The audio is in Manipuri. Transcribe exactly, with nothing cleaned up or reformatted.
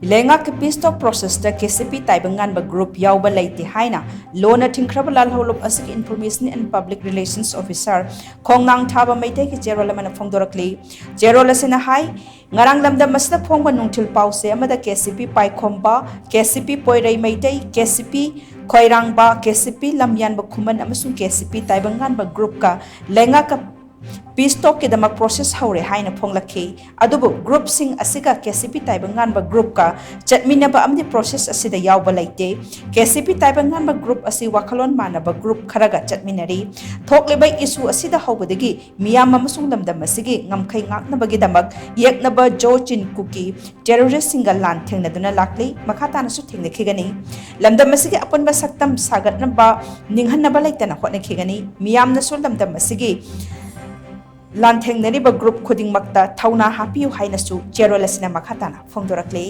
ꯂꯩꯉꯥꯛꯀꯤ peace talk processꯇ KCP ꯇꯥꯏꯕꯪ ꯉꯥꯟꯕ group ꯌꯥꯎꯕ ꯂꯩꯇꯦ ꯍꯥꯏꯅ ꯂꯣꯟꯅ ꯊꯤꯡꯈ꯭ꯔꯕ ꯂꯥꯜꯍꯧꯂꯨꯞ ꯑꯁꯤꯒꯤ Information and Public Relations Officer ꯈꯣꯡꯅꯥꯡ ꯊꯥꯕ ꯃꯩꯇꯩꯒꯤ ꯆꯦꯔꯣꯜ ꯑꯃꯅ ꯐꯣꯡꯗꯣꯔꯛꯂꯤ꯫ ꯆꯦꯔꯣꯜ ꯑꯁꯤꯅ ꯍꯥꯏ, ꯉꯔꯥꯡ ꯂꯝꯗꯝ ꯑꯁꯤꯗ ꯐꯣꯡꯕ ꯅꯨꯡꯊꯤꯜ ꯄꯥꯎꯆꯦ ꯑꯃꯗ KCP ꯄꯥꯏꯈꯣꯝꯕ, KCP ꯄꯣꯏꯔꯩ Meitei, KCP ꯈꯣꯏꯔꯥꯡꯕ, KCP ꯂꯝꯌꯥꯟꯕ ꯈꯨꯃꯟ ꯑꯃꯁꯨꯡ KCP ꯇꯥꯏꯕꯪ ꯉꯥꯟꯕ groupꯀ ꯂꯩꯉꯥꯛꯀ peace talkꯀꯤꯗꯃꯛ process ꯍꯧꯔꯦ ꯍꯥꯏꯅ ꯐꯣꯡꯂꯛꯈꯤ꯫ ꯑꯗꯨꯕꯨ groupꯁꯤꯡ ꯑꯁꯤꯒ KCP ꯇꯥꯏꯕꯪ ꯉꯥꯟꯕ groupꯀ ꯆꯠꯃꯤꯟꯅꯕ ꯑꯃꯗꯤ process ꯑꯁꯤꯗ ꯌꯥꯎꯕ ꯂꯩꯇꯦ꯫ KCP ꯇꯥꯏꯕꯪ ꯉꯥꯟꯕ group ꯑꯁꯤ ꯋꯥꯈꯜꯂꯣꯟ ꯃꯥꯟꯅꯕ group ꯈꯔꯒ ꯆꯠꯃꯤꯟꯅꯔꯤ꯫ ꯊꯣꯛꯂꯤꯕ issue ꯑꯁꯤꯗ ꯍꯧꯕꯗꯒꯤ ꯃꯤꯌꯥꯝ ꯑꯃꯁꯨꯡ ꯂꯝꯗꯝ ꯑꯁꯤꯒꯤ ꯉꯝꯈꯩ ꯉꯥꯛꯅꯕꯒꯤꯗꯃꯛ ꯌꯦꯛꯅꯕ ꯖꯣ ꯆꯤꯟ ꯀꯨꯀꯤ terroristꯁꯤꯡꯒ ꯂꯥꯟ ꯊꯦꯡꯅꯗꯨꯅ ꯂꯥꯛꯂꯤ, ꯃꯈꯥ ꯇꯥꯅꯁꯨ ꯊꯦꯡꯅꯈꯤꯒꯅꯤ꯫ ꯂꯝꯗꯝ ꯑꯁꯤꯒꯤ ꯑꯄꯨꯟꯕ ꯁꯛꯇꯝ ꯁꯥꯒꯠꯅꯕ ꯅꯤꯡꯍꯟꯅꯕ ꯂꯩꯇꯅ ꯍꯣꯠꯅꯈꯤꯒꯅꯤ꯫ ꯃꯤꯌꯥꯝꯅꯁꯨ ꯂꯝꯗꯝ ꯑꯁꯤꯒꯤ ꯂꯥꯟꯊꯦꯡꯅꯔꯤꯕ group ꯈꯨꯗꯤꯡꯃꯛꯇ ꯊꯧꯅꯥ ꯍꯥꯞꯄꯤꯌꯨ ꯍꯥꯏꯅꯁꯨ ꯆꯦꯔꯣꯜ ꯑꯁꯤꯅ ꯃꯈꯥ ꯇꯥꯅ ꯐꯣꯡꯗꯣꯔꯛꯂꯤ꯫